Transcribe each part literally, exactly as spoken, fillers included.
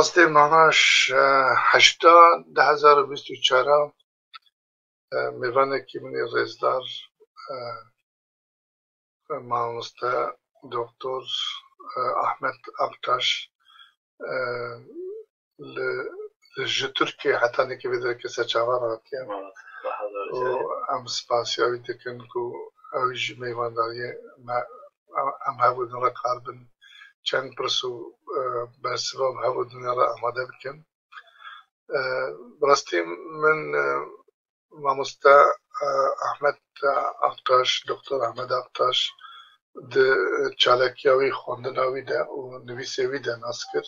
Sê Mehra heşta du hezar û bîst û çar, e, mêvanekî min ê rêzdar, e, mamoste doktor, e, Ahmet Aktaş, e, li, li ji Tirkiyê hetanî ke vê derê ke ser çavan hatiye. Û em spasiya wî dikin ku ew jî mêvandariyê me, em hev û din re karibin çend pirs û, e, bersiva em hev û din re amade bikin. E, bi rastî min, e, mamoste, e, Ahmet Aktaş, doktor Ahmet Aktaş di çalakiya wî, xwendina wî de û nivîsê wî de nas kir.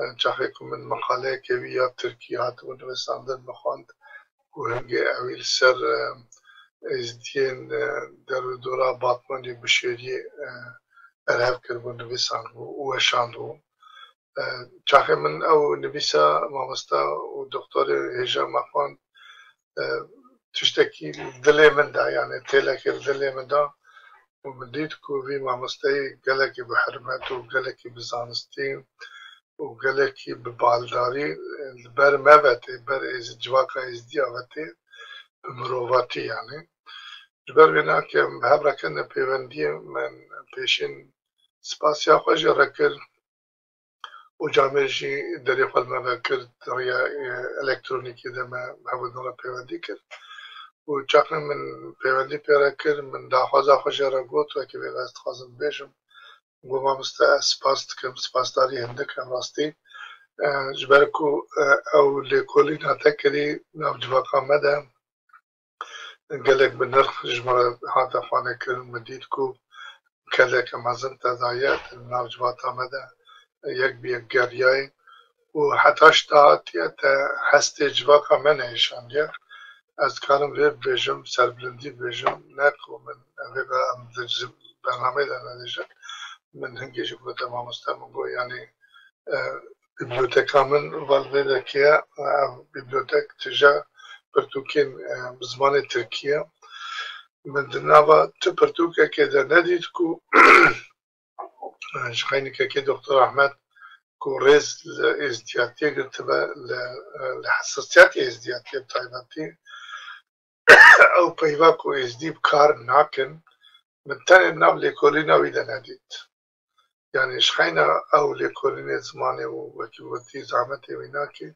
E, çaxê ku min meqaleyeke wî ya tirkî hatibû nivîsandin, min xwend ku hingê ewî li ser, e, êzdiyên, e, derûdora Batmanê û Bişêriyê, e, berhev kiribû, nivîsandibû û weşandibû. E, çaxê min ew nivîsa mamosta û doktorê hêja me xwend, e, tiştekî dilê min de, yani têlekê li dilê min de û min dît ku vî mamosteyê gelekî bi hurmet û gelekî bi zanistî û gelekî bi baldarî, e, li ber me ve tê, ber êz-, civaka êzdiya ve tê, bi mirovatî yani. Ji ber vê nake em bi hev re ketine pêwendiyê, min pêşîn spasiya xwe jê re kir. Û camêr jî derê xwe li me vekir, di rêya, e, elektronîkê de me hev û din re pêwendî kir. Û çaxê min pêwendî pê re kir, min daxwaza xwe jê re got, wekî vê ez dixwazim bibêjim. Got, mamoste, ez spas dikim, spasdarî hindik em rastî. E, ji ber ku, e, ew lêkolîna te kirî nav civaka me de, gelek bi nirx ji me re hate xwanekirin. Min dît ku geleke mezin te daye, di nav civata me de yek bi yek geriyayê û heta ji te hatiye te hestê civaka me nehêşandiye. Ez dikarim vê bibêjim, serbilindî bibêjim, ne ku min vê be em di bernameyê de nedêjin. Min hingê jî gote mamoste, min got, yanî, e, biblioteka min va li vê derkê ye, ev bibliotek tije pirtûkên, e, bi zimanê tirkî ye. Min di nava tu pirtûkekê de nedît ku, e, ji xeynikekê doktor Ahmet ku rêz li êzdiyatiyê girtibe, li, e, li hesasiyetê êzdiyatiyê bi taybetî, ew peyva ku êzdî bi kar nakin, min tenê nav lêkolîna wî de nedît. Yani ji xeyna ew lêkolînê zimanê û wekî gotî zehmetê wî nake.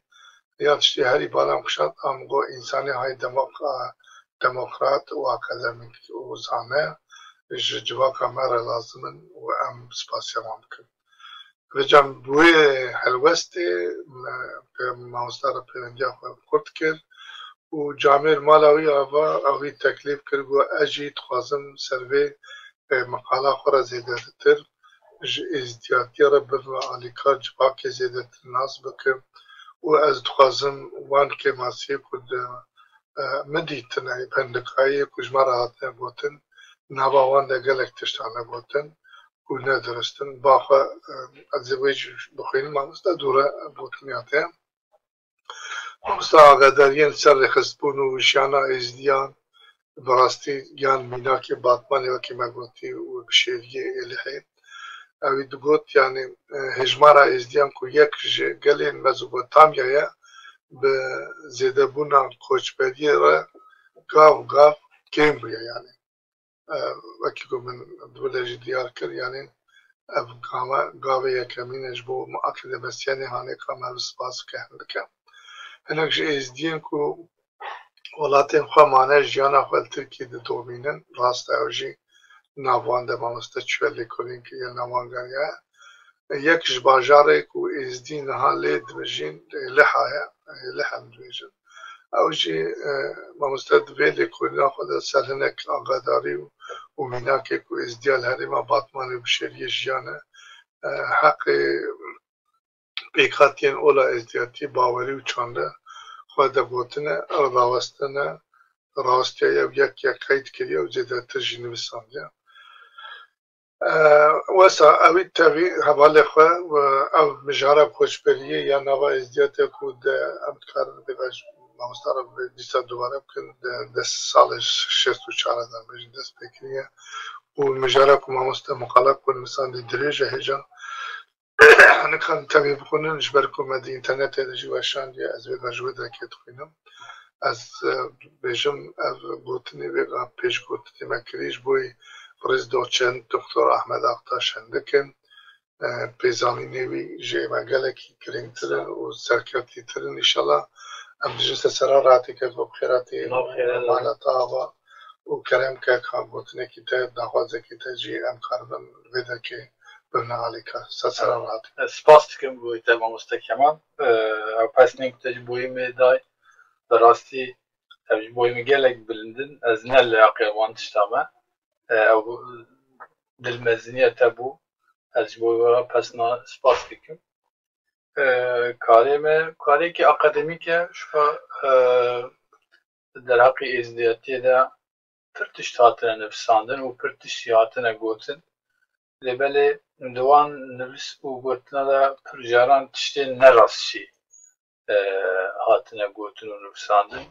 Ya tiştê herî bala min kişand, a min got, însanê hay demoq-, a, demokrat û akademîk û zane ji civaka me re lazim in û em spasiya wan bikin. Vêca bi wê helwestê me pê-, mamosta re pêwendiya xwe xurt kir û camêr mala wî ava, ew wî teklîf kir, got, ez jî dixwazim ser vê, e, meqala xwe re zêdetir ji êzdiyatiyê re bibime alîkar, civakê zêdetir nas bikim û ez dixwazim wan kêmasiyê ku di, e, min dîtine, pendikayê ku ji me re hatine gotin, nava wan de gelek tişt hane gotin ku ne dirist in. Baxwe, e, ez ê wê jî bixwînim, mamoste dûre gotiniya te. Mamoste, agadariyên li ser rêxistbûn û jiyana êzdiyan, bi rastî yan mînakê Batmanê wekî me gotî û bi şêriyê Êlihê. Ewî digot, yanî, e, hejmara êzdiyan ku yek ji gelên Mezopotamyayê bi zêdebûna koçberiyê re gav gav kêm bûye, yanî. E, wekî ku min di vir de jî diyar kir, yanî ev gava, gavê yekemîn e ji bo me akademîsyenê hanê ka me bi spas bike hindike. Hinek ji êzdiyên ku welatên xwe mane, jiyana xwe li Tirkiyê didomînin, rast e, ew jî nav wan de mamoste çûye lêkolîn kiriye, nav wan geriyaye. Yek ji bajarê ku êzdî niha lê dimijîn, Êliha ye, Êliha em dibêjin. Ew jî, e, mamoste di vê lêkolîna xwe de ser hinek agadarî û, û mînakê ku êzdiya li herêma Batmanê û Bişêriyê jiyane, e, heqê pêkhatiyên ola êzdiyatî, bawerî û çande xwe de gotine, ew rawestine, rawistiye û yek yek qeyd kiriye û zêdetir jî nivîsandiye. E, wesa ewî tevî hevalê xwe, e, ev mijara koçberiyê ya nava êzdiyatê ku de em dikarin vê ve ji mamosta re vê dîsa dubare bikin, de, de salê şêst û çar de bêjin dest pê kiriye. Û mijara ku mamoste Miqala ku nivîsandî dirêj e hêja. Hinek em tevî bixwînin, ji ber ku me di înternetê de jî weşandiye, ez vêga ji wê derkê dixwînim. Ez, e, bêjim, ev gotinê vêga pêşgotinê me kirî ji bo birêz doçent Doktor Ahmed Aktaş hindik in. E, pêzanînê wî ji me gelekî girîngtir in û serkevtîtir in. Înşallah em dijî ser sera rehatî keko bi xêratî. Nav xêre de. Mala te ava û kerem ke ka gotinekî te, daxwazekî te jî em karibin vê derkê bibine alîkar. Ser sera rehatî. Ez spas dikim bo te mamoste Kemal. E, ew pesnên ku te ji boyî me day, bi rastî ev ji boyî me gelek bilind in. Ez ne leyaqê wan tişta me. E, ew dilmeziniye te bû. Ez ji bo we pesna spas dikim. E, karê me, karêkî akademîk e, ji xwe, e, derheqê êzdiyatiyê de pir tişt hatine nivîsandin û pir tişt jî hatine gotin. Lê belê di wan nivîs û gotina de pir caran tiştên nerast jî, e, hatine gotin û nivîsandin.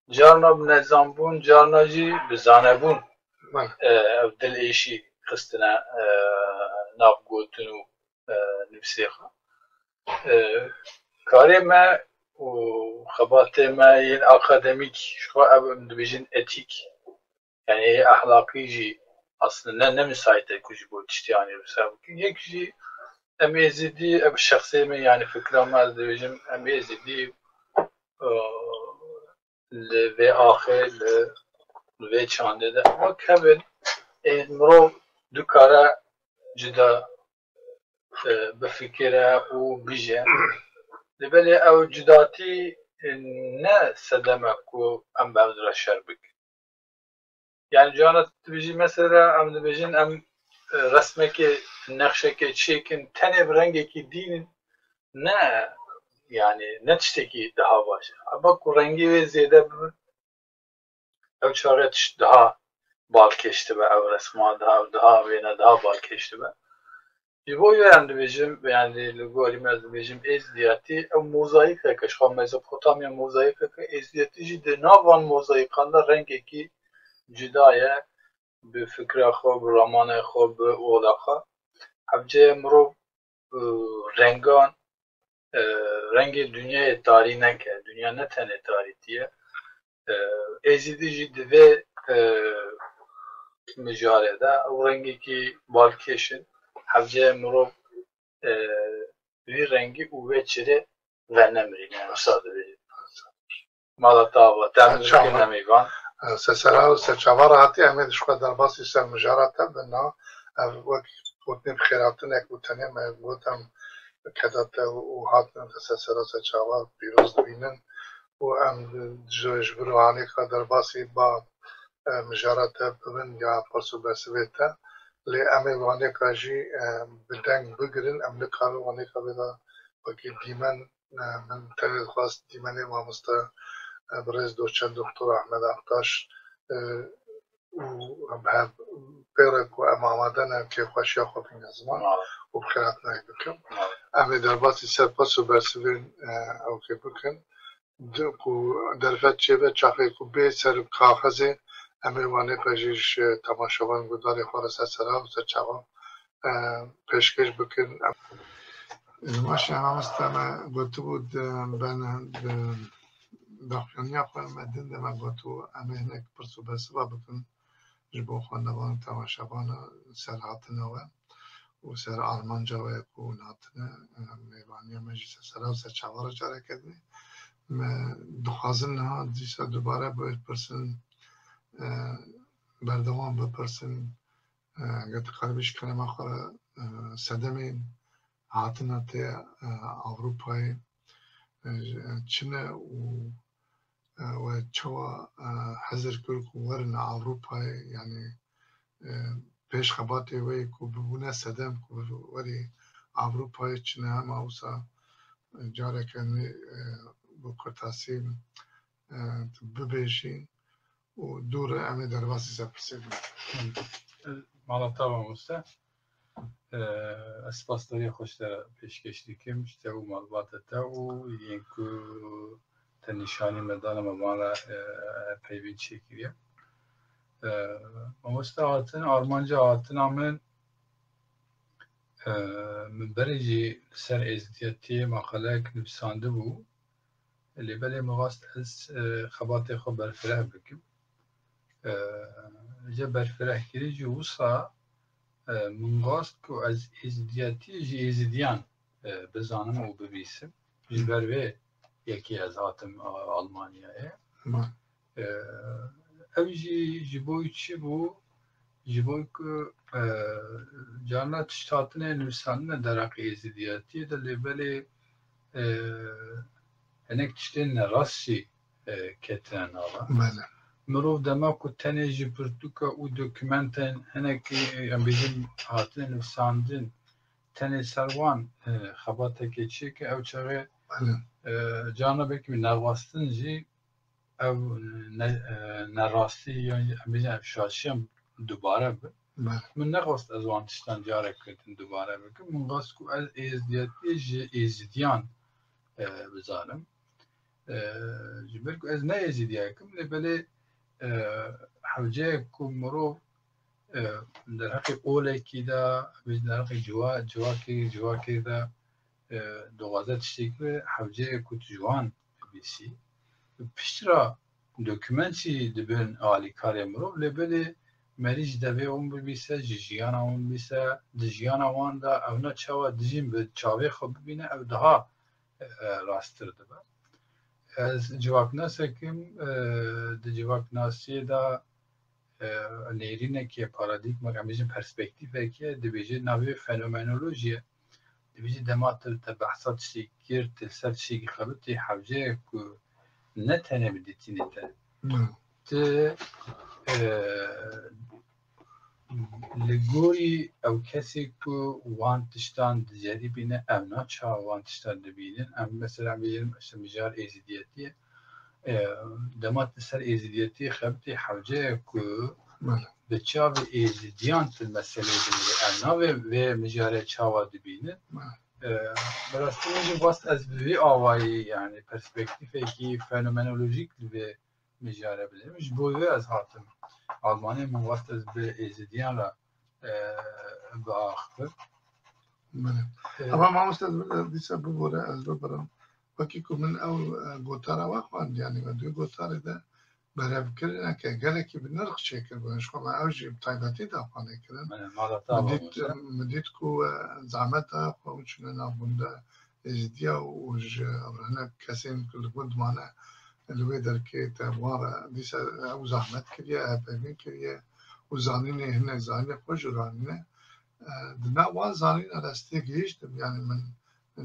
Carna bi nezanbûn, carna jî bi zanebûn, Belê. e, ev dilêşî xistine, e, nav gotin û, e, nivîsê xwe. E, karê me û xebatê me yên akademîk, ji xwe ev em dibêjin etîk, yanî ehlaqî jî aslında ne, ne misayît e ku ji bo tiştê anî nivîsa bikin. Yek jî em êzidî, ev şexsê me, yanî fikra me, ez dibêjim, em êzidî, e, li vê axê, li, li vê çandê de, ewa kevin, ê, mirov dikare cuda, e, bifikire û bije. Lê belê ew cudatî, e, ne sedem e ku em bi hev re şer bikin. Yani cana dibêjî mesela em dibêjin em, e, resmekê, nexşekê çêkin tenê bi rengekî dîn in, ne, yani ne tiştekî daha baş e. Eba ku rengê wê zêde bibin, ew çaxê tişt daha balkêş dibe, ew resma daha, daha wêne daha balkêş dibe. Ji bo wê em dibêjim, yani li gorî me ez dibêjim êzdiyatî, ew mozayîfek e, ji xwe Mezopotamya mozayîfek e, êzdiyatî jî di nav van mozayîkan de rengekî cuda ye, bi fikra xwe, bi ramana xwe, bi ola xwe. Hevce mirov, e, rengan, e, rengê dinyayê tarî neke. Dinya ne tenê tarîtî ye. E, Êzidî jî di vê, e, mijarê de ew rengekî balkêş in. Hevce mirov, e, vî rengî û vê çirê venemirîne. Wisa dibêjin. Mala te ava, te em dikin, em ê van. Ser sera û ser çava rehatî, em ê ji xwe derbasî ser mijara te bin. Ev wek gotinê bi xêrhatinek bû, tenê me got em keda te û hatin te ser sera ser çava pîroz dibînin û em ji, ji vir û hanêka derbasî ba, e, mijara te bibin ya pirs û bersivê te. Lê em ê wanêka jî, e, bi deng bigirin, em nikarin wanêka vê de wekî dîmen, e, min tenê dixwest dîmenê mamoste, e, birêz doçent Doktor Ahmed Aktaş, e, û em hev pê re ku em amade ne kêfxweşiya xwe bîne ziman û bi xêrhatinayê bikim. Em ê derbasî ser pirs û bersivên, e, ewkê bikin. Di-, ku derfet çêbe, çaxê ku bê ser kaxezê, em ê wanê xwe jî ji temaşevan guhdarê xwe re ser sera û ser çava, e, pêşkêş bikin. Baş e, mamoste me gotibû di ben, di daxuyaniya xwe me din de me gotibû, em ê hinek pirs û bersiva bikin ji bo xwendevan û temaşevan ser hatina we û ser armanca we ku hûn hatine, e, mêvaniya me jî ser sera û ser çava re careke din. Me dixwazin niha dîsa dubare bipirsin, e, berdewam bipirsin, e, eger dikaribî ji kerema xwe re, e, sedemên hatina te, e, Ewropayê, e, çi ne û, e, we çawa, e, hezir kir ku werin Ewropayê, yanî, e, pêş xebatê we yê ku bibûne sedem ku werî Ewropayê çi ne hema wisa, e, careke nû, e, bi kurtasî, e, bibêjî û dû re em ê derbasî ser pirsê bikin. Mala te mamoste. E, ez spasdarîya xwe ji te re pêşkêş dikim, ji te û malbata te û yên ku te nîşanî me dane, me van re, e, peyvîn çêkiriye. E, mamoste hatin, armanca hatina min, Min berê jî li ser êzdiyetiyê maqaleyek nivîsandibû. Lê belê min xwest ez, e, xebatê xwe berfireh bikim. E, Ji berfirehkirî jî wisa, e, min xwest ku ez êzdiyetiyê ji êzidiyan, e, bizanim û bibîsim. Ji ber vê yekê ez hatim, e, Almanyayê. E, Ev jî ji bo çi bû? Ji bo ku, e, carna tişt hatine nivîsandine derheqê êzidiyetiyê de, lê belê, e, hinek tiştên nerast jî, e, ketine nava. Bele. Mirov dema ku tenê ji pirtûka û dokumentên hinekî, em bêjin, hatine nivîsandin, tenê ser wan, e, xebateke çêke, ew çaxê, Bele. e, carna belkî bi nexwestin jî ev ne-, e, nerastî yan em bêjin ev şaşiyan dubare bi. Bele. Min nexwest ez wan tiştan careke din dubare bikim. Min xwest ku ez êzdiyetiyê ji êzidiyan, e, bizanim. E, Ji ber ku ez ne êzidiyek im, lê belê, e, hewceyek ku mirov, e, derheqê olekî de, bêjin derheqê ciwa-, civakê, civakê de, e, dixwaze tiştekî be, hewceyek ku tu ji wan bibîsî. Piştre dokument jî dibin alîkarê mirov, lê belê merî ji devê wan bibîse, ji jiyana wan bibîse, di jiyana wan de ewna çawa dijîn bi çavê xwe bibîne, ew daha, e, rasttir dibe. Ez civaknasek im, e, di civaknasiyê de, e, nêrînekê, paradîgmek, em bêjin perspektîfekê, dibêje navê fenomenolojiyê. Dibêje dema tu te behsa tiştekî kir, tu li ser tiştekî xebitî, hewce ye ku ne tenê bi dîtinê te. Hmm. Tu, e, li gorî ew kesê ku wan tiştan diceribîne, ew naçawa wan tiştan dibînin. Em mesela bêjin, işte, mijar êzidiyetî ye. E, dema tu ser êzidiyetî xebitî, hewce ye ku Bele. bi çavê êzidiyan tu meseleyê binêrî. Em navê vê mijarê çawa dibînin. Bele. E, Bi rastî min jî xwest ez bi vî awayî, yani perspektîfekî fenomenolojîk li vê mijare bidim. Ji bo vê ez hatim Almanyayê, min xwest ez bi êzidiyan re, e, biaxivim. Bele. E, Ama mamoste, ez dîsa bibore, ez bibirim. Wekî ku min ew, e, gotara we xwend, yani me di gotarê de berhevkirineke gelekî bi nirx çêkiribû. Ji xwe me ew jî bi taybetî daxuyanî kirin. Bele, mala te Min ava dît, mamoste. Min dît ku, e, zehmet daye xwe û çûne navbûnde êzidiya û ji hinek kesên ku li gund mane, li wê derkê te wan re dîsa ew zehmet kiriye, hevpeyvîn kiriye û zanînê hinek zanînê xwe jî ranîne. E, di nav wan zanînan ez têgihîştim, yani min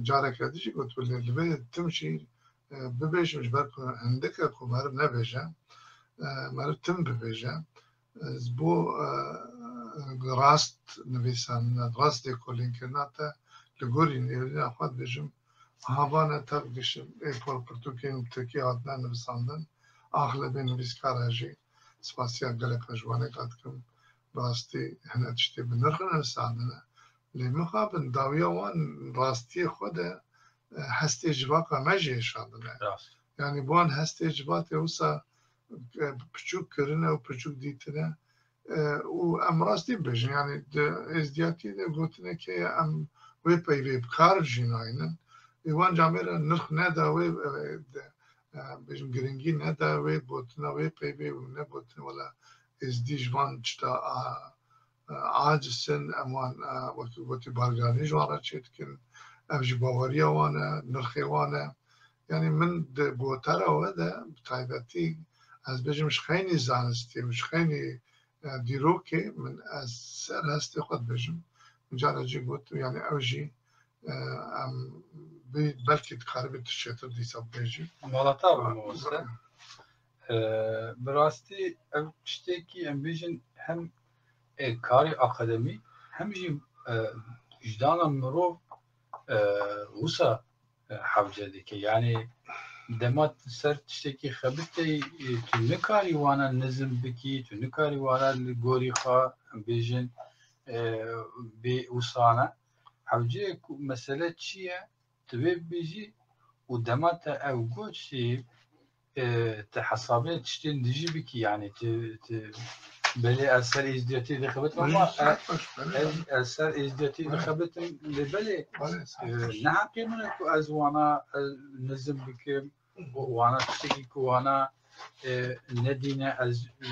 careke din jî gotibû, lê li vê tim jî, e, bibêjim, ji ber ku hindik e ku meriv nebêje, e, meriv tim bibêje. Ez bo, e, rast nivîsandina, rast lêkolînkirina te li gorî nêrîna xwe dibêjim, ha vane tev gişim, ê porpirtûkên tirkî hatine nivîsandin, axlebê nivîskar e jî, spasiya gelek ji wan ê dikim, bi rastî hine tiştê bi nirx nivîsandine. Lê mixabin dawiya wan rastiyê xwe de, e, hestê civaka me jî hêşandine. Rast. Yani bi wan hestê civatê wisa, e, piçûk kirine û piçûk dîtine. E, û em rastî bibêjin, yani di êzdiyatiyê de gotinek heye, em wê peyvê bi kar jî naynin. Ê wan camêre nirx neda wê, e, de, e, bêjin giringî neda wê gotina wê peyvê û ne gotin wela êzdî ji van tişta, a, e, aciz in, em wan, e, wekî gotî barganî ji wan re çêdikin. Ev jî baweriya wan e, nirxê wan e. Yani min di gotara we de bi taybetî ez bêjim ji xeynî zanistî û ji xeynî, e, dîrokê min ez ser hestê xwe dibêjim. Min cara jî got, yani ew jî, e, em bi-, belkî dikaribî tu çêtir dîsa bibêjî. Mala te ava mamoste. E, Bi rastî ev tiştekî em bêjin hem, e, karê akademî hem jî, e, wijdana mirov, e, wisa, e, hewce dike. Yani dema tu ser tiştekî xebitî, e, tu nikarî wana nizm bikî, tu nikarî wana li gorî xwe, em bêjin, e, bê wisane. Hewce ye ku mesele çi ye? Tu vê bibêjî û dema te ew got jî, e, tu hesabê tiştên dijî bikî, yani tu, tu, Belê, ez ser êzdiyatî dixebitim ama ez, ez ser êzdiyatî dixebitim, lê belê, e, ne heqê min e ku ez wana, e, nizm bikim, wana tiştekî ku wana, e, nedîne, ez, e,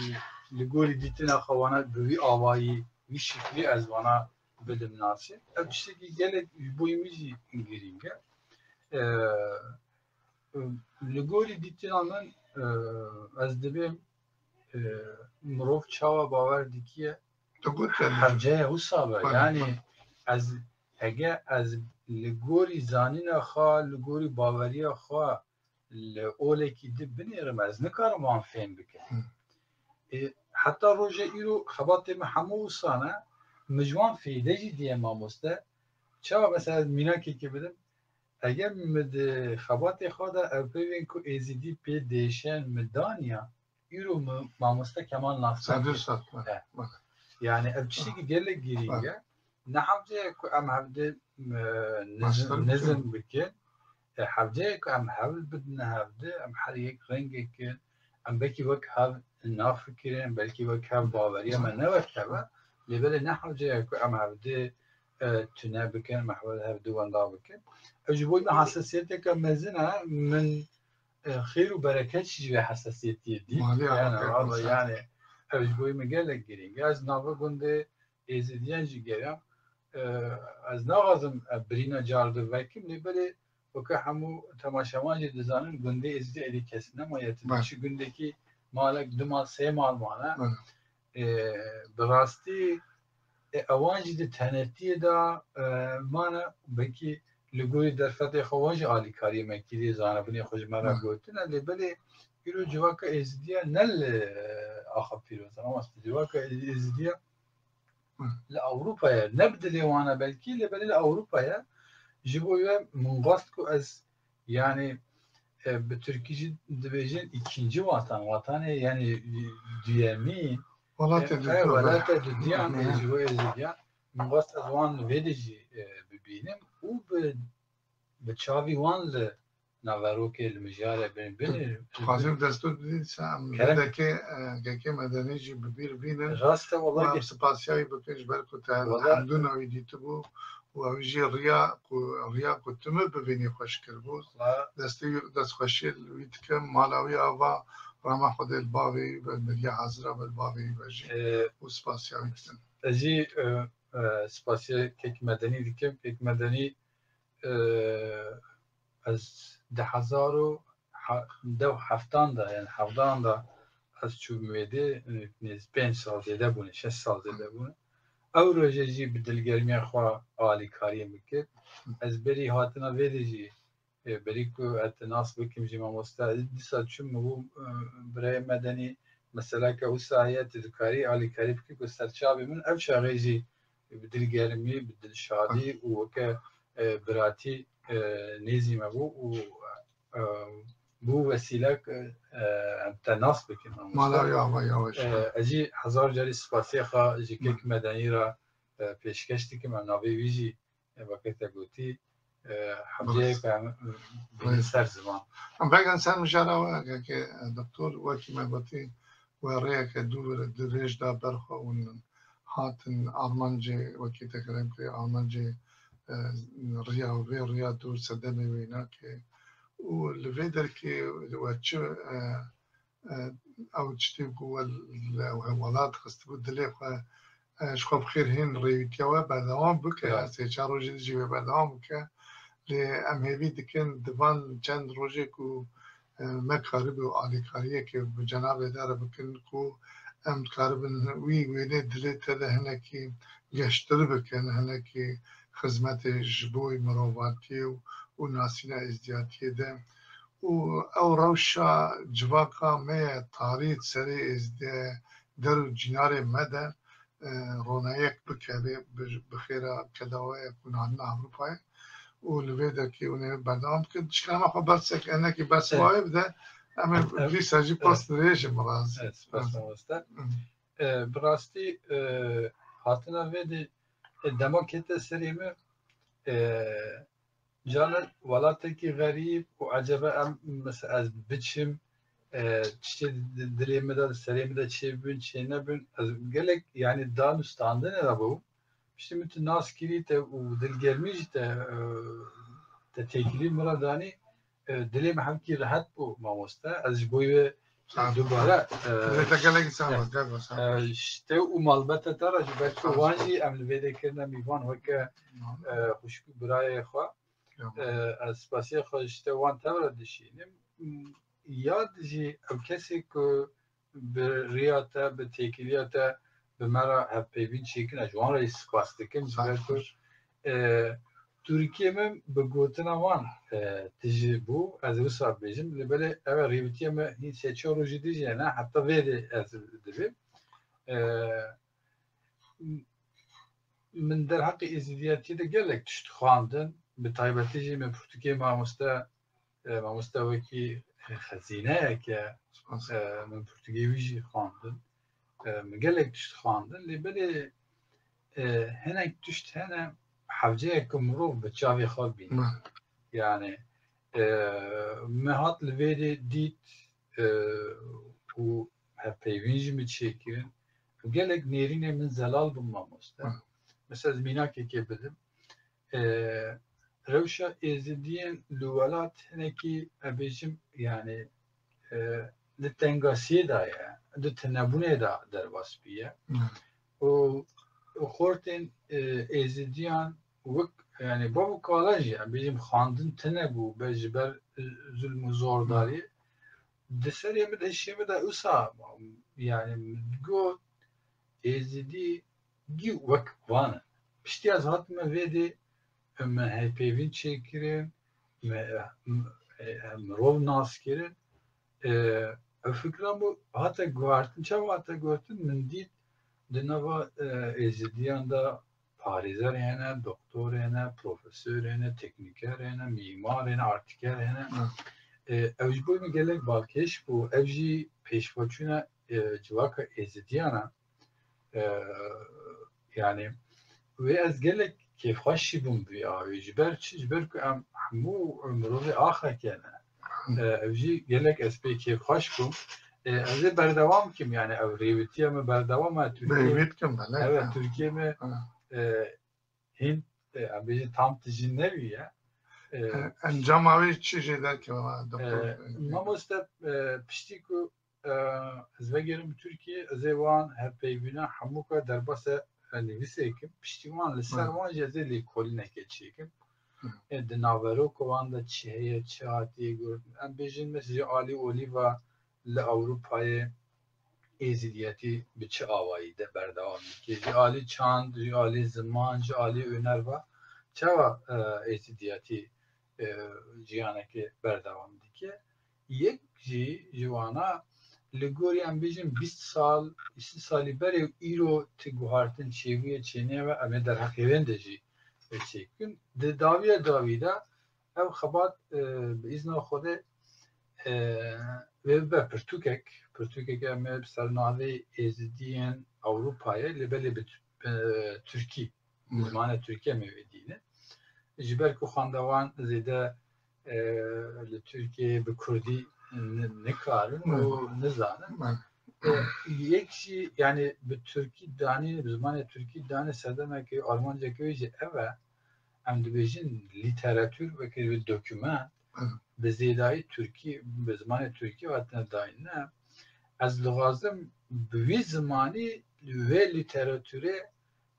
li gorî dîtina xwe wana bi wî awayî, wî şiklî ez wana bidim nasê. Ev tiştekî gelek ji bo min jî girîng e. E, Li gorî dîtina min, e, ez dibêm, e, mirov çawa bawer dikiye, hevce ye wisa be. Yanî ez, hege ez li gorî zanîna xwe, li gorî baweriya xwe li olekî di binêrim, ez nikarim wan fêm bikim. Ê, heta roja îro xebatê min hemû wisa ne, min ji wan fêde jî diye mamoste. Çawa mesela ez mînakekê bidim, Eger min di xebatê xwe de ev peyvên ku êzidî pê dêşen min daniya, îro min mamoste Kemal nas nake. Yanî ev tiştekî gelek girîng e. Ne hevce ye ku em hevdê, e, nizm, nizm bikin. E, hevce ye ku em hewl bidine hevdê, em her yek rengek in. Em belkî wek hev nafikirin, belkî wek hev baweriya me ne wek hev e. Lê belê ne hevce ye ku em hevdê, e, tune bikin, em hev, hevdê wenda bikin. Ev ji bo min hesasiyeteke mezin e. Min, e, xêr û bereket jî ji vê hesasiyetiyê dît. Yanî, yanî, ev ji bo min gelek girîng e. Ez nava gundê Êzidiyan jî geriyam. E, ez naxwazim, e, birîna car di vekim, lê belê weke hemû temaşevan jî dizanin, gundê Êzidî êdî kes nemaye. Tu diçî gundekî malek, du mal, sê mal mane. E, bi rastî, e, ewan jî di tenetiyê de, e, mane, belkî li gorî derfetê xwe wan jî alîkariyê me kirî, zanebûnê xwe ji me re gotine, lê belê îro civaka Êzidiya ne li, e, axa pîroz e, ama civaka Êzidiya li Ewropa ye. Ne bi dilê wan e belkî, lê belê li Ewropa ye. Ji bo wê min xwest ku ez, yanî, e, bi tirkî jî dibêjin îkinci watan, watanê, yanî, duyemî, welatê, e, dudiyan, e, ji bo Êzidiyan. Min xwest ez wan vê de jî, e, bibînim û bi, bi çavî wan li naverokê, li mijarê bin, bin. Dixwazim destûr bidîn, se em vê dekê, e, gekê medenî jî bi bîr bînin. Rast e, wela. Em spasiya wî bikin ji ber ku te hemdûna wî dîtibû û ew jî riya ku, riya ku tu min bibînî xweş kiribû. Destê wî, destxweşiyê li wî dikim. Mala wî ava, rama Xwedê li bavê wî be, miriya hazira be, li bavê wî be jî. E, û spasiya wî dikin. Ez jî, e, e, spasiya kek medenî dikim. Kek medenî, e, ez di hezar û dew heftan de, yanî hevdan de ez çûbim êdî, nêz pênc sal zêde bûne, şeş sal zêde bûne. Ew roje jî bi dilgermiya xwe alîkariyê min kir. Ez berî hatina vê de jî, e, berî ku ez te nas bikim jî mamoste, ez dîsa çûm, min bû, e, birayê medenî, meseleke wisa heye, tu dikarî alîkarî bikî ku ser çavê min ev çaxê jî bi dilgermî, bi dilşadî û weke, e, biratî, e, nêzî me bû û, e, bû wesîlek, e, em te nas bikin, mamoste. Mala wî ava ya we jî. E, ez jî hezar carî spasiyê xwe ji kek medenî re, e, pêşkeş dikim. Em navê wî jî, e, weke te gotî, e, hevceyek em, e, bînin ser ziman. Em vegerin ser mijara we, kekê, e, doktor, wekî me gotî, we rêyeke dûr dirêj da ber xwe û hatin armancê, wekî te kerem kirî, armancê, e, riya, vê riya dûr sedemê wê nake. Û li vê derkê we çi, e, e, ew tiştê ku we li welat xistibû dilê xwe, e, ji xwe bi xêr hîn rêwîtiya we berdewam bike. Ya. Sê çar rojê dijî wê berdewam bike. Lê em hêvî dikin di van çend rojê ku, e, me karibû alîkariyekê bi cenabê de re bikin ku em dikaribin wî wênê dilê te de hinekî geştir bikin, hinekî xizmetê ji bo mirovatiyê û, û nasîna êzdiyatiyê de. Û ew rewşa civaka me ye, tarî serê êzdiyê der û cînarê me de, e, ronayek bikeve bi, bi xêra kedawayek hûn hatin Ewropayê û li vê derkê hûn ê berdewam bikin. Dişkirema xwe bersek, enekî bers wayê bide, em ê dîsa jî pas dirêjim, razî. Evet, spas mamoste. E, bi rastî, e, hatina vê de, e, dema kete serê min, e, Canan welatekî xerîb û ecebe em, mesela ez biçim, e, tiştê di-, dilê min de, di serê min de çêbibin, çênebin, ez gelek, yanî, danûstandinê de bûm. Piştî min tu nas kirî te û dilgermî jî te, e, te têkilî min re danî, e, dilê min hemkî rehet bû, mamoste. Ez ji bo wê Sağ ol. dubare, e, Dilê te gelek sağ ol, gelek sağ ol. e, ji te û malbete te re jî, belkî Sağ ol. wan jî em li vê de kirine mîvan weke, Tamam. e, xwişk û birayê xwe. Tamam. E, ez spasiya xwe ji te wan tev re dişînim. Ya jî ew kesê ku bi riya te, bi têkiliya te bi me re hevpeyvîn çêkin, ez ji wan re jî spas dikim, ji ber ku, e, Tirkiyê min bi gotina wan, e, tije bû, ez ê wisa bêjim, lê belê ev e rêwîtiya me hîn sê çar rojî dijî ne, heta vê de ez dibêm. E, min derheqê êzidiyetiyê de gelek tişt xwendin, bi taybetî jî min pirtûkê mamoste, e, mamoste wekî xezîneyek e, Spas. e, min pirtûkê wî jî xwendin. E, min gelek tişt xwendin, lê belê, e, hinek tişt hene hewceyek ku mirov bi çavê xwe bîne. Bale. Yani, e, me hat li vê de dît, e, û hevpeyvîn jî min çêkirin. Gelek nêrînê min zelal bûn mamoste. Hı. Mesela ez mînakekê bidim. E, rewşa Êzidiyên li welat hinekî, em bêjim, yani, e, di tengasiyê de ye, di tinebûnê de derbas bûye. Hı. Û, û xortên, e, Êzidiyan wek, yani, bav û kala jî, em bêjim, xwendin tune bû, be ji ber, e, zulm û zordarî. Di serê min, hişê min de wisa, yani, min got, Êzidî gî wek van in. Piştî ez hatime vê dê, min hevpeyvîn çêkirin, me, m-, e, mirov nas kirin. E, ev fikra min hate guhartin. Çawa hate guhartin? Min dît di nava, e, Êzidiyan de parêzer hene, doktor hene, profesor hene, teknîker hene, mîmar hene, artîker hene. Hı. E, ew ji bo min gelek balkêş bû. Ev jî pêşveçûna, e, civaka Êzidiyan e. E, yani, wê ez gelek kêfxweş jî bûm vî awê. Ji ber çi? Ji ber ku em hemû mirovê axeke ne. E, ev jî gelek ez pê kêfxweş bûm. E, ez ê berdewam kim, yani ev rêwîtiya me berdewam e. Tirkiye, Rêwît kim, belê, evet, ha. Tirkiye me, Ha. e, hîn, e, em bêjin tam tijî nebîye. E, E, encama wê çi jê derkeve, doktor? E, mamoste, e, piştî ku, e, ez vegerim Tirkiye, ez ê wan hevpeyvîna hemû ka derbasa, e, nivîsê kim. Piştî wan li ser Hı. wan jî ez ê lêkolîneke çêkim. Hı. E, di naveroka wan de çi heye, çi hatiye gotin. Em bêjin mesela ji alî olîva li Ewropayê êzidiyetî bi çi awayî de berdewam dike? Ji alî çand, ji alî ziman, ji alî huner ve çawa, e, êzidiyetî, e, jiyanekê berdewam dike? Yek jî ji wana li gorî em bêjin bîst sal, bîst salî berê û îro ti guhartin çêbûye çêneye ve em ê derheqê wê de jî çêkin. Di dawiya dawî de ev xebat, e, bi îzna Xwedê, e, wê bibe pirtûkek. Pirtûkek em ê bi ser navê Êzidiyên Ewropayê, lê belê bi, e, Tirkî, bi Hı. zimanê Tirkî em ê wê dînin. Ji ber ku xwendevan zêde, e, li Tirkiyeyê bi Kurdî ni-, nikarin û Hı. nizanin. Hı. E, yek jî, yani bi Tirkî danî, bi zimanê Tirkî danî sedemekê, armancekê wê jî ev e. Em dibêjin lîteratûr wekî wî dokument Hı. bi zêdayî Tirkî, bi zimanê Tirkî hatine dayîn. Ne, ez dixwazim bi wî zimanî wê lîteratûrê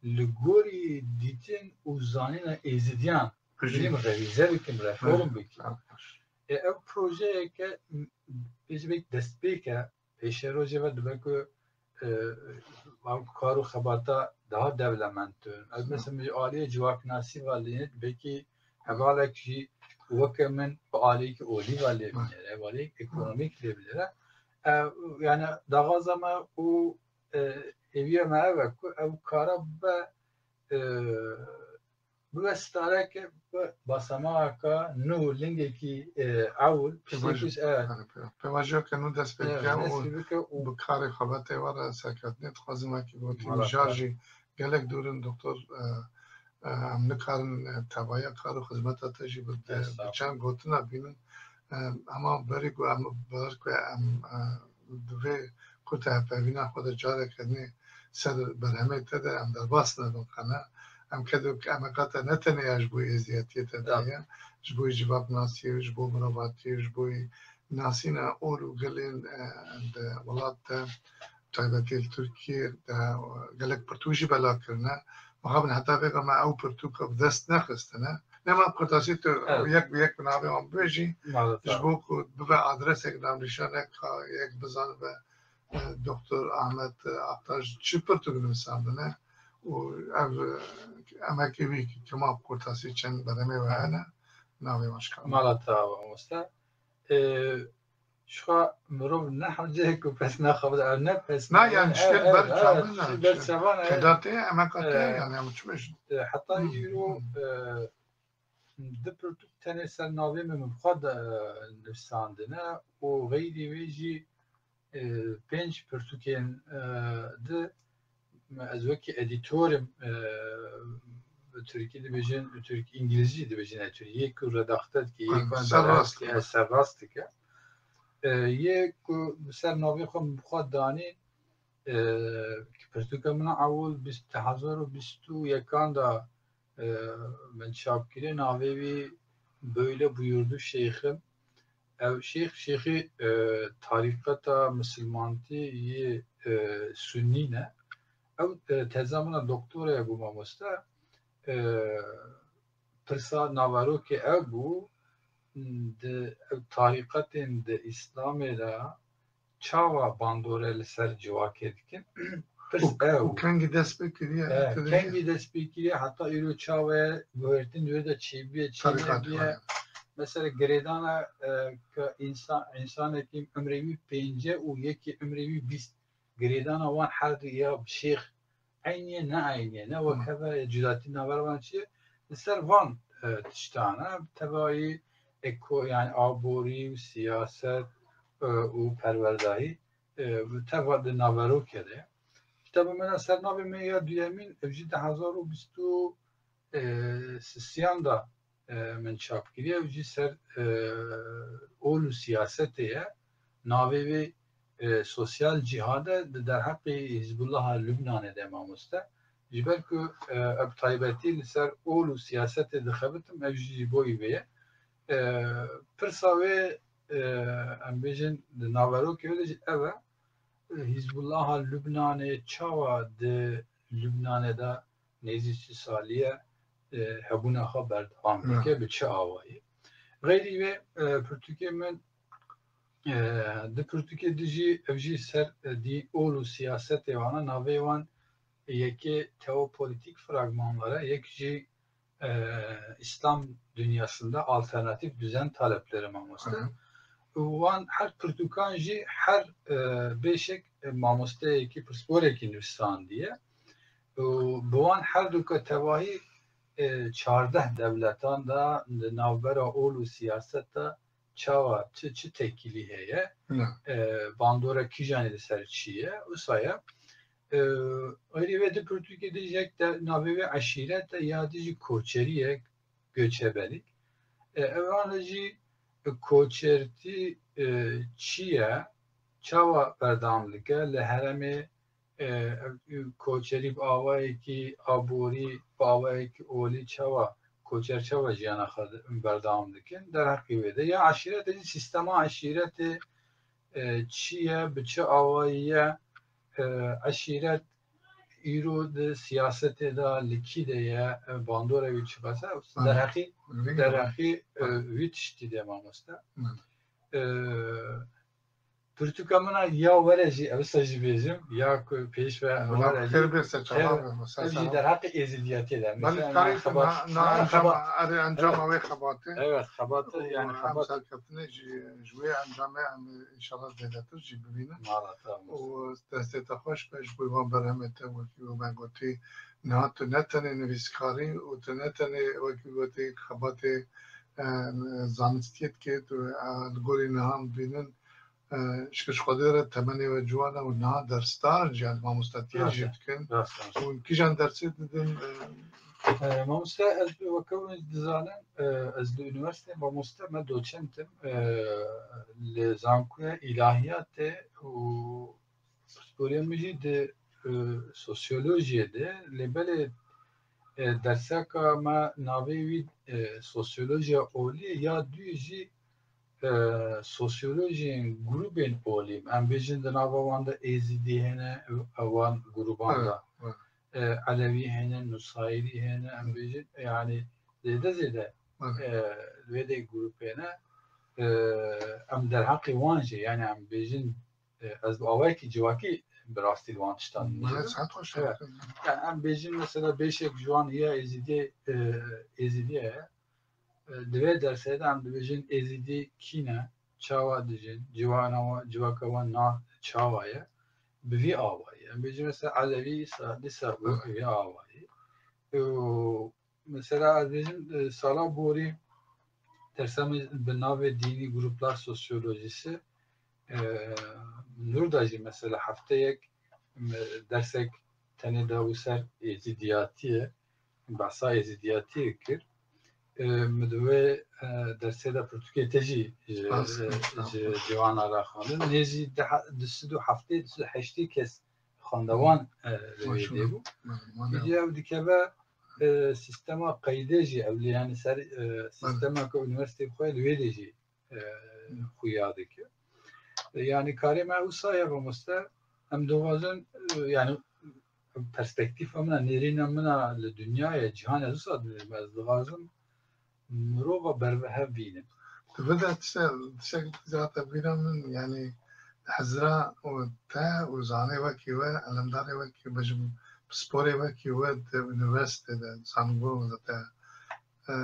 li gorî dîtin û zanîna Êzidiyan Bijî. Bijî. Revîze bikim, reform Hı. bikim. Hı. E, ev projeyeke, m-, pêşbek destpêk e, pêşerojê ve dibe ku, e, ev kar û xebata daha dewlemend in. Ez Hı. mesela ji aliyê civaknasî ve lê, belkî hevalek jî weke min bi aliyekî olî ve lê Hı. binêre, hevaliyek ekonomîk lê binêre. E, yani daxwaza me û, e, hêviya me ev e ku ev kara bibe, e, bibe stareke, bibe basamaka nû, lingekî, e, ewil, piştî Pêvajo. pişt, evet. Yani, pê-, pêvajoyeke nû dest pê Evet, bike û dest pê bike û bi karê xebatê we re serkeftinê dixwazim, wekî gotî, Mala mijar xeyr. jî gelek dûr in, doktor, e, e, em nikarin, e, tevaya kar û xizmeta te jî bi, Estağfurullah. bi çend gotina bînin. Em, hema berî ku em bawer ku em, e, di vê kurta hevpeyvîna xwe de careke nê ser berhemê te de em derbas nebin qene. Em ked-, emeka te ne tenê ya ji bo êziyetiyê te de ye, ji bo civaknasiyê, ji bo mirovatiyê, ji bo nasîna ol û gelên, e, di welat de, taybetî li Tirkiyê de gelek pirtûk jî bela kirine. Mixabin heta vê me ew pirtûka bi dest nexistine. Nema kurtasî tu Evet. yek bi yek bi navê wan bibêjî, Maalesef. ji bo ku bibe adresek, navnîşanek, ka yek bizanibe, e, Doktor Ahmet, e, Aktaş çi pirtûk nivîsandine û ev, e, emekê wî kema kurtasî çend berhemê we hene, navê wan şikand. Mala te ava, mamoste. E, şixa mirov ne hewce ku pes naxabit, ev ne pes Na, ne, yani, ev, şikil ev, ber ev, çavan, şikil yani, ber çavan, ev. Kedatê, emeka te, E, yani, em çi bêjin? E, heta Hmm, îro, hmm. e, di pirtûk tenê ser navê min, min xwe de, e, nivîsandine û xeyrî wê jî, e, pênc pirtûkên, e, di ez wekî edîtor im, e, bi tirkî dibêjin, bi tirk-, îngilîzî dibêjin, e, tu-, yê ku redaxte dike, yê Aynen, ku serrast serrast dike, dike. serrast dike. E, yê ku bi ser navê xwe min bi xwe danî, e, pirtûka min a ewil bîst, hezar û bîst û yekan de, e, min çap kiriye, navê wî Böyle Buyurdu Şeyhim. Ev şêx, şêxê, e, tarîqeta misilmantî yê, e, sunnî ne. Ew, e, teza min a doktoraya bû mamoste. E, pirsa naverokê ew bû, di ew tarîqetên di Îslamê de çawa bandore li ser civakê dikin? Pirs Û, ew. û kengî dest pê kiriye, E, tu dibînî? kengî dest pê kiriye, heta îro çawa ye, guhertin wê de çêbûye, çê Tarîqat nebiye. Mesela girêdana, e, ke însan, însanekî emrê wî pênce û yekî emrê wî bîst, girêdana wan her du ya şêx eynî ye, ne eynî ye, ne wek Hı. heve ye, cudatî navbera wan çi ye? Li ser van, e, tiştan e, tevayî eko-, yani aborî û siyaset, e, û perwerdayî, e, teva di naverokê de ye. Kitaba me de ser navê me ya duyemîn, ev jî di hezar û bîst û sisiyan de, e, min çap kiriye. Ew jî ser, e, ol û siyasetê ye. Navê wê, e, Sosyal Cihad e, di derheqê Hizbullaha Lubnanê de mamoste. Ji ber ku, e, ev taybetî li ser ol û siyasetê dixebitim, ev jî ji bo wê ye. E, pirsa wê, e, em bêjin, di naverokê wê de jî ev e. Hizbullaha Lubnanê çawa di Lubnanê de nêzî sî salî ye, e, hebûna xwe berdewam dike, Evet. bi çi awayî? Xeyrî wê, e, pirtûkê min, e, di pirtûkê di jî, ev jî ser, e, dî ol û siyasetê wan e, navê wan yekê teopolitîk fragmanlar e, yek jî, e, İslam dünyasında alternatif düzen talepleri mamoste. Hı hı. Wan her pirtûkan jî her, e, beşek, e, mamosteyekî, pirsporekî nivîsandiye. Û bi wan her du ke tevahî, e, çardeh dewletan de di navbera ol û siyaset de çawa, çi, çi tekîlî heye, Ne. e, bandora kîjanê li ser çi ye, wisa ye. E, xeyrî wê di pirtûkê de jî yek de navê wê eşîret e, ya dî jî koçerî ye, göçebelik. E, evan de jî koçertî, e, çi ye, çawa berdewam dike, li herêmê, e, ev, koçerî bi awayekî aborî, bi awayekî olî çawa, koçer çawa jiyana xwe berdewam dikin, derheqî wê de. Ya eşîret de jî sîstema eşîretê, e, çi ye, bi çi awayî ye, e, eşîret îro di siyasetê de li kî de ye, e, bandora wî çiqas e, Hı. derheqî, Hı. derheqî, e, Hı. wî tiştî de mamoste. Hı. E, pirtûka min a ya were jî, ev wisa jî bêjim, ya ku pêş ve Bela were jî, xêr bê, ser çava ev, be, ser ev jî çava. derheqê êzidiyetê de. Belê Mesela, tarî xebat-, na, na xebat-, encama, erê encama wê xebatê. Evet, xebatê, Û yani em xebat-, serkeftinê jî, ji wê encamê em înşallah zêdetir jî bibînin. Mala te, Û destê te xweş be ji bo van berhemê te, wekî we me gotî, niha tu ne tenê nivîskarî û tu ne tenê wekî gotî xebatê, e, zanistiyê dikê, tu, e, li gorî niha em dibînin, e, ji Xwedê re temenê we ciwan e û niha dersdar in jî, yani mamostatiyê Rast jî e. dikin. Rast e. Û kîjan dersê didin, e, E, mamoste, ez bi weke hûn dizanin, e, ez li unîversîteyê mamoste me doçent im, e, li zankoya îlahiyatê û pisporiyê min jî di, e, sosyolojiyê de, lê belê, e, derseka me navê wî, e, sosyolojiya olî ya duyê jî, e, sosyolojiyên grûbên olî. Em bêjin di nava wan de Êzidî hene, ew, ewan grûban de. Evet, evet. E, Elewî hene, Nusayirî hene, em bêjin, yani zêde zêde, Evet. e, vê de grûpê ne. E, em derheqê wan jî, yani em bêjin, e, ez bi awayekî civakî bi rastî li wan tiştan Bana dibêjim. Saet xweş Evet. Yani em bêjin mesela beşek ji wan ya Êzidî, e, Êzidî ye. E, di vê dersê de em dibêjin Êzidî kî ne, çawa dijin, civana wa-, civaka wan na çawa ye, bi vî awayî. Em bêjin mesela Elewî îsa, dîsa bû bi vî awayî. Û mesela ez bêjim, e, sala borî dersa min bi navê dînî gruplar sosyolojisi, e, Nûr da jî mesela hefteyek me dersek tenê da bû ser êzidiyatiyê, behsa êzidiyatiyê kir. E, min di wê, e, dersê de pirtûkê te jî ji, Spas, e, spas. ji ciwana re xwendin. Nêzî di he-, du sed û heftê, du sed û heştê kes xwendewan, e, li wê Maşallah. dê bû. Maşallah. Îdî ew dikeve, e, sîstema qeydê jî ew lê, yani ser, e, Bale. sîstema ku unîversîteyê xwe li wê dê jî, e, Hı. xuya dike. E, yani karê me wisa ye mamoste, em dixwazin, e, yani perspektîfa min a, nêrîna min a li dinyayê, cîhanê wisa dibînim, ez dixwazim mirova berbihev bînim. Tu bide tiştek, tiştek zaten bîra min, yani hizra û te û zanê wekî we, elemdarê wekî we, bêjim pisporê wekî we di unîversîtê de, zanibûn de te, e,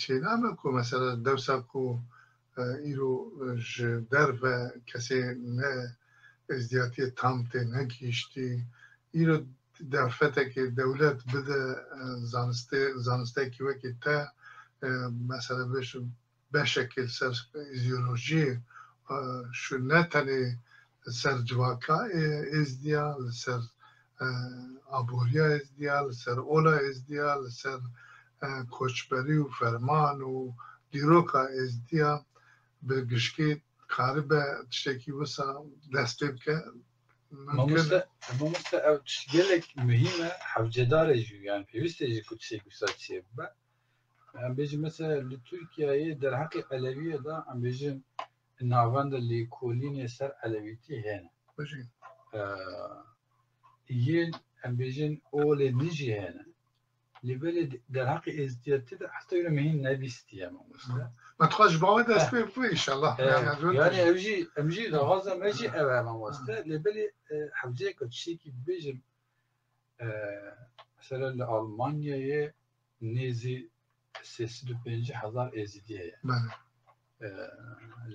çênabe ku mesela dewsa ku, e, îro, e, ji derve kesê ne êzdiyatiyê tam tê negihîştî, îro derfetekê dewlet bide, e, zanistê-, zanistekî wekî te, e, mesela bêjim beşekê li ser îdeolojiyê, e, şu ne tenê li ser civaka, e, êzdiya, li ser, e, aboriya êzdiya, li ser ola êzdiya, li ser, e, koçberî û ferman û dîroka êzdiya bi gişkî karibe tiştekî wisa dest pê bike. Mimkun e. Mamoste, mamoste, ev tişt gelek muhîm e, hewcedar e jî, yani pêwîst e jî ku tiştekî wisa çêbibe. Em bêjin mesela li Tirkiyeyê derheqê Elewiyê de em bêjin navenda lêkolînê ser Elewîtî hene. Bêjin. Ee, yên em bêjin olê din jî hene. Lê belê derheqê êzdiyetî de heta îro min hîn nebîstiye mamoste. Me dixwest ji bo wê dest pê bû inşallah. Eh, yani, yani ew jî, em jî daxwaza me jî ev e mamoste. Lê belê, e, hewceyeke tiştekî bibêjim, e, mesela li Almanyayê nêzî sê sed û pêncî hezar Êzidî heye. Bele. E,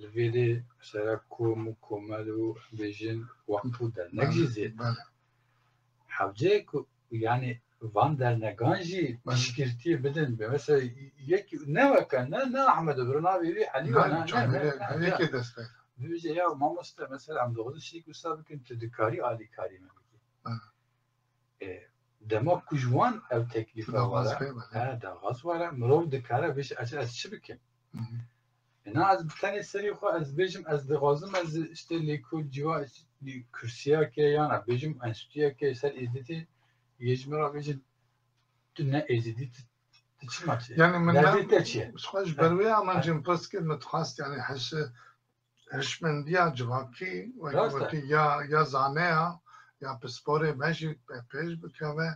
li vê dê mesela kom û komel û bêjin wextû dernek jî Bele, zêde. Bele. Hewce ku yani van dernegan jî Bele. piştgirtiyê bidin. Mesela yek ne weke, ne, ne Ahmed Ibro, navê wî Elî Ne, ne, ne, Camîrê, ne, her ne, yekê dest pê. Dibêje ya mamoste mesela em dixwazin şêk wisa bikin, tu dikarî alîkarî me bikî. Bele. E, dema ku ji wan ew teklîfa Daxwaz were, pê bere. he, daxwaz were, mirov dikare bêje, ez, ez çi bikim? Hı hı. E, na ez bi tenê serê xwe ez bêjim, ez dixwazim, ez işte lêkol ciwa, kursiyeke yan, ez bêjim enstituyeke ser êzdîtî, yê ji min re bêjin, tu ne êzidî, tu, tu çima çi? Yani min Derdê ne, te çi ye? Xwe ji ber wê amancên pirs kir, min dixwest, yani heşi hişmendiya civakî, wekî Rast e. wekî ya, ya zaneya, ya pisporê me jî pe-, pêş bikeve.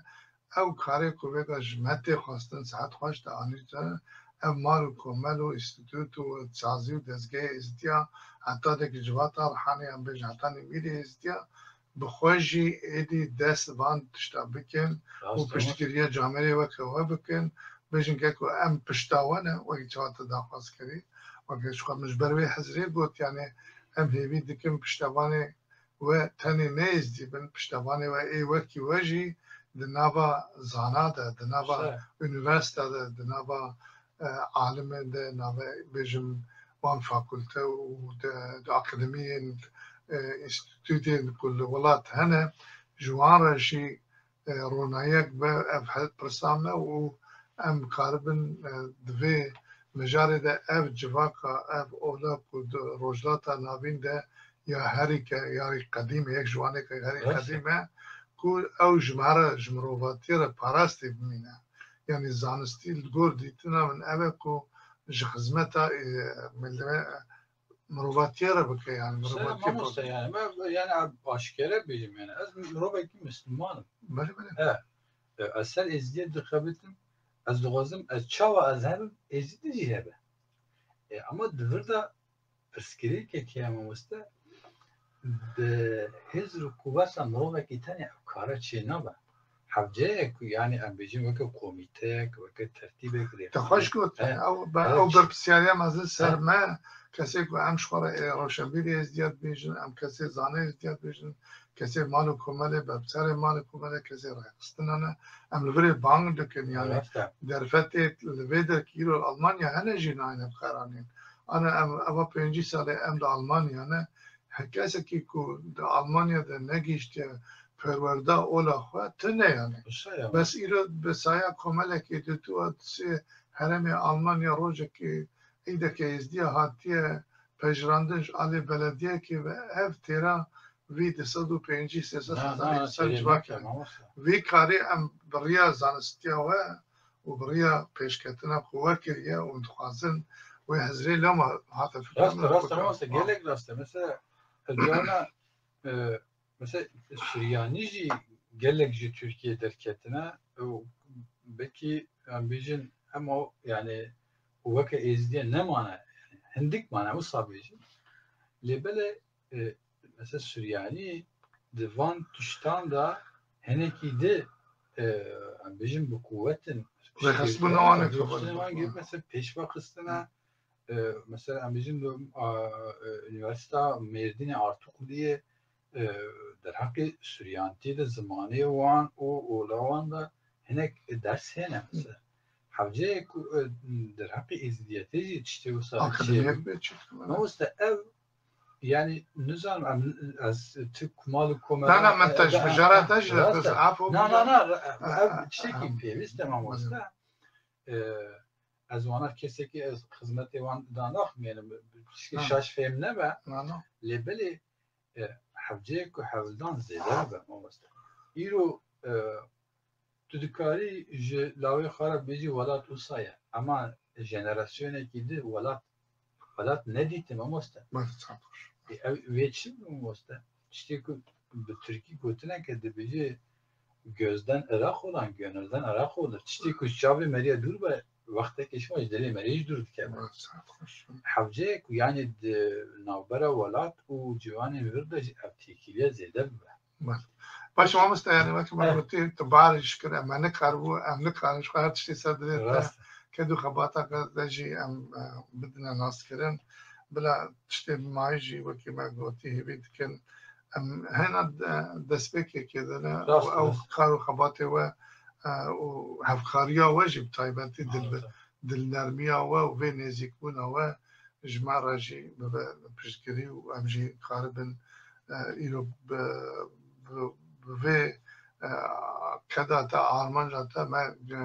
Ew karê ku vêga ji me tê xwestin, sihet xweş te anî te, ev mar û komel û înstîtût û sazî û dezgehê êzdiya, heta dekî civata Rihanê, em bêjin heta Nîmîrê êzdiya, bi xwe jî êdî dest van tişta bikin û Rast e. piştgiriya camêrê weke we bikin, bêjin ke ku em pişta we ne, wekî çawa te daxwaz kirî, weke ji xwe min ji ber wê hizrê got, yani em hêvî dikin piştevanê we tenê ne êzdî bin, piştevanê we ê wekî we jî di nava zana de, di nava Şe. unîversîta de, di nava, e, alimê de, nava bêjim wan fakulte û de, di akademiyên, e, înstîtûtên ku li welat hene, ji wan re jî, e, ronayek be ev her pirsa me û em karibin, e, di vê mijarê de ev civaka, ev ola ku di Rojhilata Navîn de ya herî ke-, ya qedîm e, yek ji wanê ke herî Rast e. qedîm e, ku ew ji me re, ji mirovatiyê re parastî bimîne. Yanî zanistî li gor dîtina min ev e ku ji xizmeta, e, milê-, mirovatiyê re bike, yanî Mesela mirovatiyê mamoste, yani, me, yani, aşkere bêjim, yani, ez mirovekî Müslümanım. Belê, belê. E, e, ez ser Êzidiyê dixebitim, ez dixwazim, ez çawa ez hebim, Êzidî jî hebe. E, ama di vir de pirsgirêkekê ye mamoste, bi hêz û quveta mirovekî tenê ev kare çê nabe. Hewce ye ku, yani, em bêjin weke komîteyek, weke tertîbek rêxistin. Te xweş got, He. ew, be-, He, ew çi- berpirsiyariya mezin ser He. me, kesê ku em ji xwe re, e, rewşenbîrê Êzdiya dibêjin, em kesê zanê Êzdiya dibêjin, kesê mal û komelê, berpirsiyarê mal û komelê, kesê rêxistina ne. Em li virê bang dikin, yani, Rast e. derfetê li vê derkî îro li Almanya hene jî nayne bi xeranîn. Ana em, eva pêncî salê em li Almanya ne, Her kesekî ku di Almanya de negihiştiye perwerda ola xwe, tune yani. Wisa ya. Bes îro bi saya komelekê di tu a sê herêmê Almanya rojekê îdeke êzdiya hatiye pejirandin ji alê belediyekê ve ev têra vî du sed û pêncî sê sed Na, hezar na, insan serê civakê. nake, mamoste. Vî karî em bi riya zanistiya we û bi riya pêşketina ku we kiriye û dixwazin wê hizrê lema hate fikra Rast e, min rast e, xwe mamoste, kira. gelek rast e. Mesela, e, diyana, e, mesela, Suryanî jî gelek ji Tirkiyê derketine û belkî, em bêjin, hema, yani, weke Êzidiyê nemane, yani, hindik mane, wisa bêjin. Lê belê, e, mesela, Suryanî di van tiştan de hinekî di, e, em bêjin, bi quwet in. Rêxistbûna wan ê Rêxistbûna wan xeber girî, mesela, pêş ve xistine, e, mesela, em bêjin, a, e, Unîversîta Mêrdînê Artukluyê, e, derheqê Suryanitiyê de zimanê wan û ola wan de hinek ders hene, mesela. Hewce ye ku, e, derheqê Êzidiyetê jî tiştê wisa Akademiyek çêbû. bê çi dikir, Ne wisa ev, yani, nizanim, em, ez tu kumal û komela, Na, na, min e, te ji e, mijara e, te jî rast dixwest, e. Afo Na, bike. na, na, e, ev e, tiştekî e, pêwîst e, mamoste. E, ez wana kesekî ez xizmetê wan da naxim, yani, tiştekî Ha. şaş fêm nebe. Na, na. Lê belê, e, hewceyê ku hewldan zêde bibe, mamoste. Îro, e, tu dikarî ji lawê xwe re bêjî welat wisa ye. Ema jenerasyonekî di welat, welat nedîtin, mamoste. Belê, çawa. E, ev, wê çi bi, mamoste? Tiştê ku bi tirkî gotineke dibêje gözden ırak olan, gönülden ırak olur. Tiştê ku ji çavê meriye dûr be, wextekê şima ji dilê merê jî dûr dikeve. Belê, çawa. Hewce ye ku, yani, di navbera welat û ciwanên vir de jî ev têkiliye zêde bibe. Belê. Baş mamoste, yani, wekî me He. gotî, tu bar jî kir, em nikaribû, em nikarin ji xwe her tiştê ser dilê te, Rast. ked û xebata te jî em, e, bidine naskirin. Bila tiştê mayî jî, wekî me gotî, hêvî dikin. Em hena de-, destpêkekê de ne, Rast, û ew rast. kar û xebatê we, e, û hevkariya we jî bi taybetî dil-, Maalesef. dilnermiya we û vê nêzîkbûna we ji me re jî bibe piştgirî û em jî karibin, e, îro bi, bi, bi vê, e, keda te, armanca te me, e,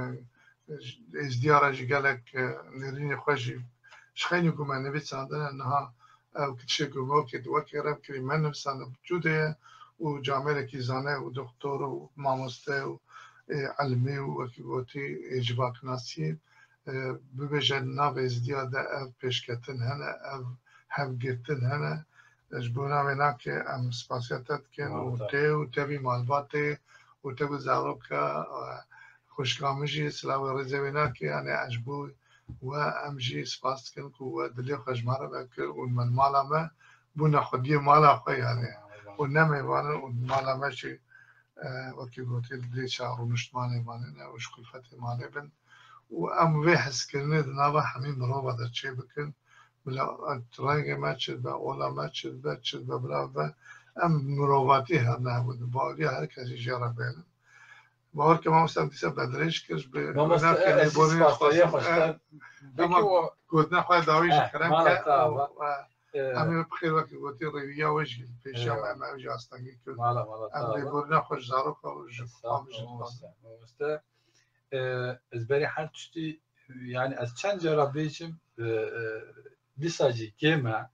Êzdiya re jî gelek, e, nêrînê xwe jî ji xeynî ku me nivîsandine niha ew tiştê ku wekî, wekî revkirî me nivîsandin bi cûdê ye û camêrekî zane û doktor û mamoste û, e, elimî û wekî gotî, e, civaknasiyê, e, bibêje nav Êzdiya de ev pêşketin hene, ev hevgirtin hene. Ji bo navê nake em spasiya te dikin û Malbata. tê û tevî malbatê û tevî zaroka, e, xwişka min jî silav û rêzê wê nake, yani ez ji bo we em jî spas dikin ku we dilê xwe ji me re vekir û me li mala me bûne xwediyê mala xwe, yani. Û ne mêvanin û mala me jî, e, wekî gotî, li dêça rûniştmanê manine û ji kulfetê malê bin. Û em vê hezkirinê di nava hemî mirova de çê bikin. Bila rengê me çi dibe, ola me çi dibe, çi dibe, bila bibe, em mirovatî her ne hebû, di baweriya her kesî jê re bênin. Bawer ke mamoste, em dîsa be dirêj kir, ji bi Mamoste, wênakê ez jî lêborînê spasdariya dixwazim, xwe ji e, te dema bikim. gotina xwe dawî jî Eh, kerem mala ke te û, ava. e, Em ê bi xêr wekî gotî rêviya we jî pêşiya me, em ew jî astengî kir. Mala, mala, sağ ol. Em lêborîna xwe ji zaroka û ji xwe jî dixwazin. Sağ ol, mamoste. Mamoste, e, ez berî her tiştî, yani ez çend cara bêjim, e, e, dîsa jî kêm e.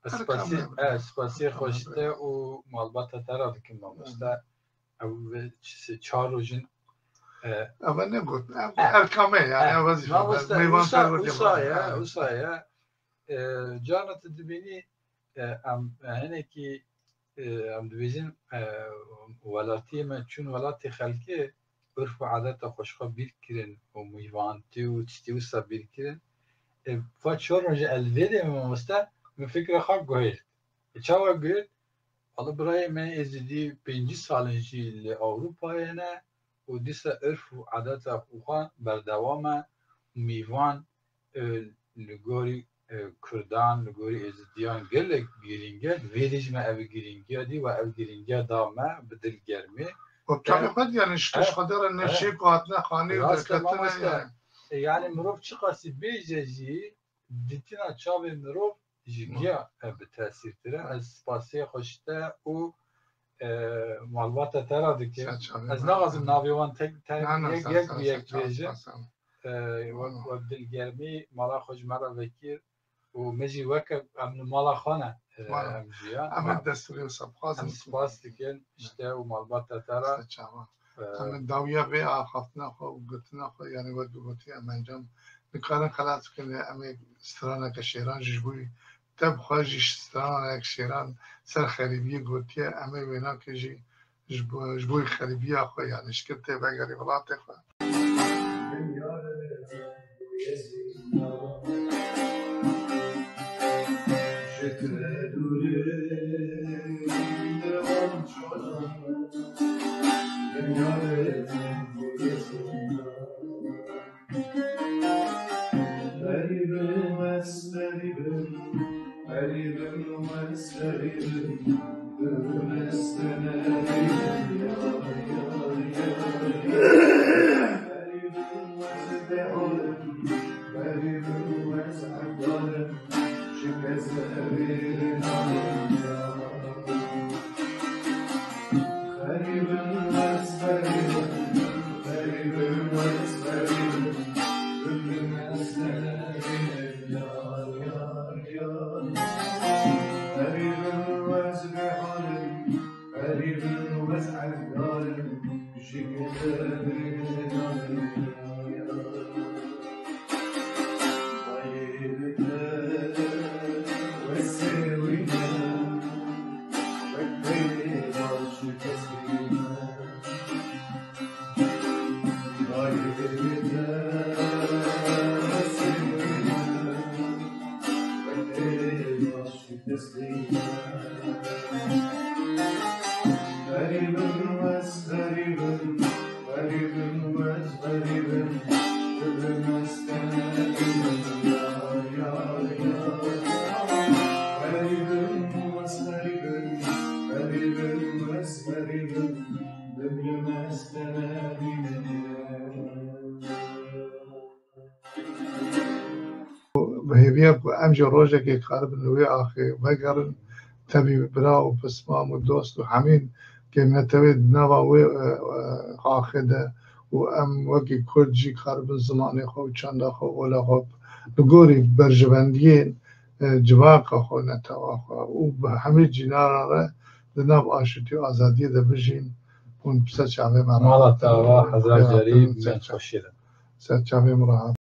Ez spasî, e, spasiyê xwe ji te û malbata te re dikim, mamoste. Ew ve çi se çar rojin, e, ev ne got, ev erkame yani, e, ev wezîfe, mamoste, mêvan wisa, wisa ye, wisa ye. E, carna tu dibînî, e, em, e, hinekî, e, em dibêjin, e, welatiyê me çûn welatê xelkê, urf û adeta xwe ji xwe bîr kirin û mîvantî û tiştî wisa bîr kirin. E, va çar roje ez li vê demê mamoste, min fikra xwe guhêrt. E, çawa guhêrt? Wala birayê me Êzidî pêncî sal in jî li Ewropayê ne û dîsa urf û adeta xwe berdewam e. Mîvan, e, li gorî, e, Kurdan, li gorî Êzidiyan gelek girîng e. Di vê dê jî me ev girîngiya dî we ev girîngiya da me bi dilgermî. Û çavê xwe diyane ji, e, tişt xwe de re ne, e, çêk û hatine xanê û derketine, rast e, mamoste, yani. E, yani mirov çiqasî bêje jî, dîtina çavê mirov ji giya, e, bi tesîrtir e. Ez spasiyê xwe ji te û, e, malbata te re dikim. Ser çavê me. Ez naxwazim navê wan tek, tek, na, na, yek, ser, yek ser, bi ser yek çavê bêjim. Me, ser. E, wek, wek dilgermî mala xwe ji me re vekir û me jî weke em li mala xwe ne, e, em jiyan. Em destûrê wisa bixwazin. Em spas dikin ji te û malbata te re. Ser çava. Em dawiya vê axaftina xwe û gotina xwe, yani we digotiye, em encam nikarin xelas bikin, lê em ê straneke şêran jî ji bo te bi xwe jî stranek şêran ser xerîbiyê gotiye, em ê wênakê jî ji bo, ji bo xerîbiya xwe, yani ji kir tê vegerî welatê xwe. Bi hêviya ku em jî rojekê karibin li wê axê vegerin, tevî bira û pismam û dost û hemîn kêm netewê di nava wê, e, e, axê de û em wekî Kurd jî karibin zimanê xwe û çanda xwe, ola xwe li gorî berjivendiyên, e, civaka xwe, netewa xwe û bi hemî cînara re di nav aştî û azadiyê de bijîn. Hûn bi ser çavê me re hatin. Mala te ava, hezar carî, ser çavê me re hatin. Ser çavê me re hatin.